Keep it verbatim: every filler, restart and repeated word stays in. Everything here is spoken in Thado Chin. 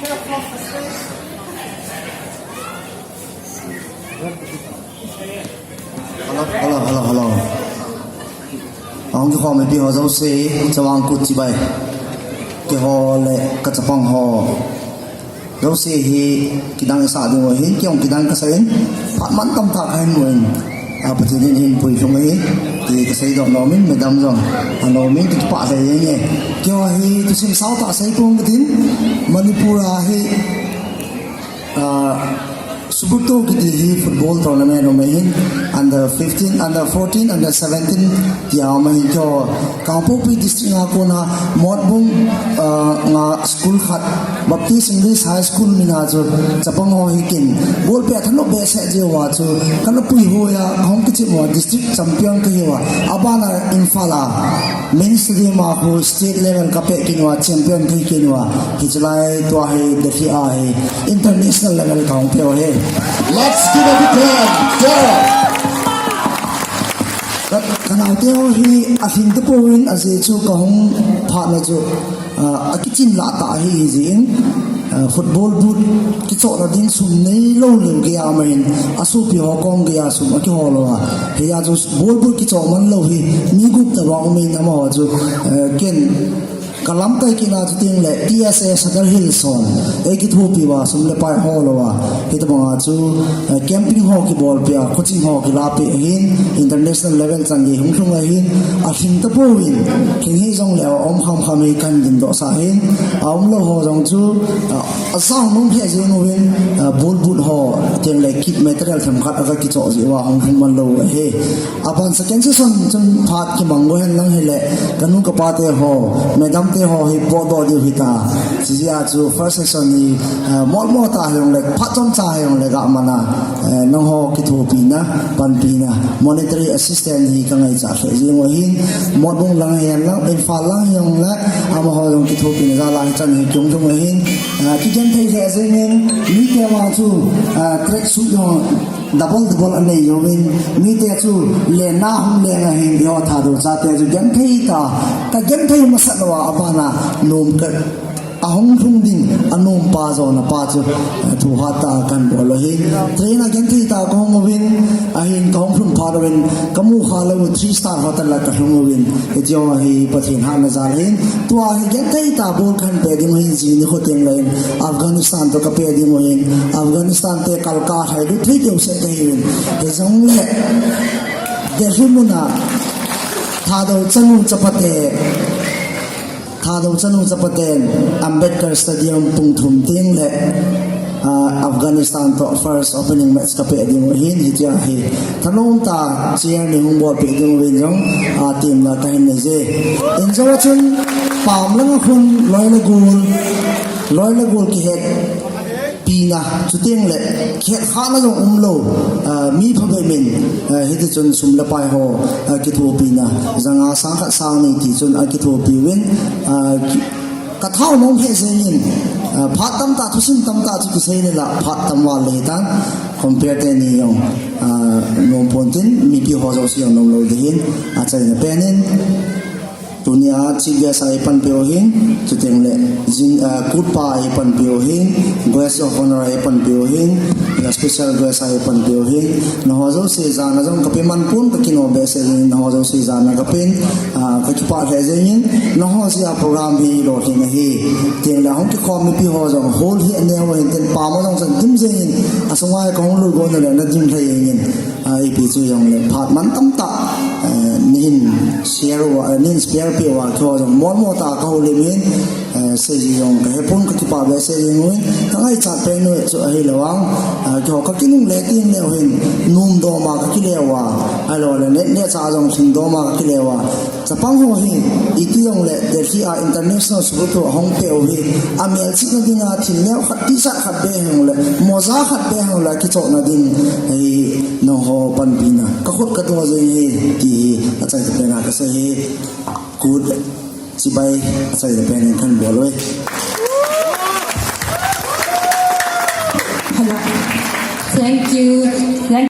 Hello, hello, hello, hello. Ahung kikhom mipi ho jouse, Chavang Kut chibai. Keiho le ka chapang ho jouse hi kidang isah diu ahin, kei jong kidang kasah in, phat mantam tah kahin mu in, a, Pathen in ahin puilhung ahi, ti kasei doh nom in, madam jong anom in, kakipah lheh jenge. Keiho hi thusim sao tah sei pong katin, Manipur a hi, a, Subroto kiti hi football tournament um ahin, under fifteen, under fourteen, under seventeen tia um ahin, keiho Kangpokpi district a kona Motbung, a, nga school khat, Baptist English High School min a chu chapang ho hi kin ball pet thanop behseh jeh uva chu kana puihoi a, kahung kichep uva district champion kahi uva, abana Imphal a main stadium a khu state level kapeh kin uva, champion kahi kin uva, hiche lai tua hi Delhi a hi international level kahung peh u ahi. Let's give a big hand. Ka, kanaote ho hi alhing tapouvin, ajeh chu kahung phatna chu, a, akichin lah tah ahi jeh in, a, football boot kichohna ding sum neilou leu geiya um ahin, asopi ho kom geiya sum akihol uva. Hijeh a chu ball boot kichoh man lou hi mi gup tobang um in, amaho chu, a, ken kalamkai kit na chu tengle T S A Sadar Hills hon eikithopi uva, sum le pai hol uva, hitobanga chu, eh, camping ho kibolpeh a, coaching ho kilahpeh ahin, international level chan gei hung lhung ahin, alhing tapouvin, lhing hih jongle aum khamkham hi kahin dingdoh sah ahin, aumlou ho jong chu, ah, ajao nom lheh jeng uvin, ah, ball boot ho, tengle kit material themkhat aga kichoh jeh uva hung lhung man lou ahi. Aban second session chun phat kimang go hen lang hile, kanu kapate ho, madam te ho hi potdoh diu hita. Hijeh a chu first session hi, eh, molmo tah hijongle, phat chomcha hijongle ga mana, eh, nangho kithopina, panpina, monetary assistance hi kangaichat lheh jeng u ahin, Motbung lang hihen lang, Imphal lang hijongle, amaho jong kithopina jal a hichan hi kihung lhung u ahin, eh, kigenthei lheh jengin, mite vang chu, eh, track suit jong double double anei jouvin, mite chu lenna hung leng ahin, eiho Thadou chate chu genthei tah, kagenthei masat louva, abana nom ka, ahung lhung ding anompa jona pa chu, eh, thuhat tah kahin bol u ahi. Train a genthei tah kahung uvin, ahin kahung lhun phat uvin, kamu kha lou u three star hotel a kalhung uvin, hiti ho hi Pathen hatna jal ahin, tua hi genthei tah ball kahin peh ding u ahin, jing nikho tengle in Afghanistan toh kapeh ding u ahin, Afghanistan te kalkal hai lut thei keu seh kahiuvin. Hijongle Delhi muna Thadou chanu chapate, Thadou chanu chapaten Ambedkar Stadium pung thum tengle, ah, Afghanistan toh first opening match kapeh ding u ahin, hitia hi thanom tah cheer nei hung bolpeh ding uvin jong, ah, temna kahin nei je. Injo a chun pam langa khun loi le gol, loi le gol kihetpina, chutengle kihetkhahna jong umlou, ah, mi phabep in, ah, hiti chun sum le pai ho, ah, kithopina, janga sang khat sang ni ti chun akithopi uvin, ah, ki, kathao nom lheh jengin, ah, phat tamtah, thusim tamtah chu kisei le la, phat tam val le hitan, compare teni jong, ah, nom pontin, mipi ho jouse jong nomlou ding ahin, achaina penin, tunia Chief Guest a eipanpiu ahin, chutengle, jing, ah, Kutpa a eipanpiu ahin, Guest of Honor a eipanpiu ahin, special guest a eipanpiu ahin, nangho jouse jana jong kapeman pon, kakino behseh jengin, nangho jouse jana kapen, ah, kakipah lheh jengin, nangho jeh a program hi lolhing ahi. Tengle hung kikhom mipi ho jong hol hi aneo ahin, tin pam a jong chan dim jengin, asunga kahung lut go nale nadim lheh jengin. Ah, ipi chu jongle phat mantam tah, eh, neihin share uva, eh, neihin share peh uva, keiho jong molmo tah kahoulim in, eh, seiji jong kahepon, kakipah behseh jeng uvin, kangaichat pen u chu ahilou vang, ah, keiho kakinungle tengle uhin, nom doma kakile uva, ahiloule neh neh cha jong lhing doma kakile uva, Chapang ho hi, iti jongle Delhi a international Subroto ahung peh u hi, amelchihna dinga thil neokhat, T-shirt khat beh hijongle, moja khat beh hijongle, akichohna ding hi, nangho panpina kakhut kadoh jeng hi, ti hi, achaina pen a kasei hi, Kut chibai, achaina pen in kahin bol uve. Thank you.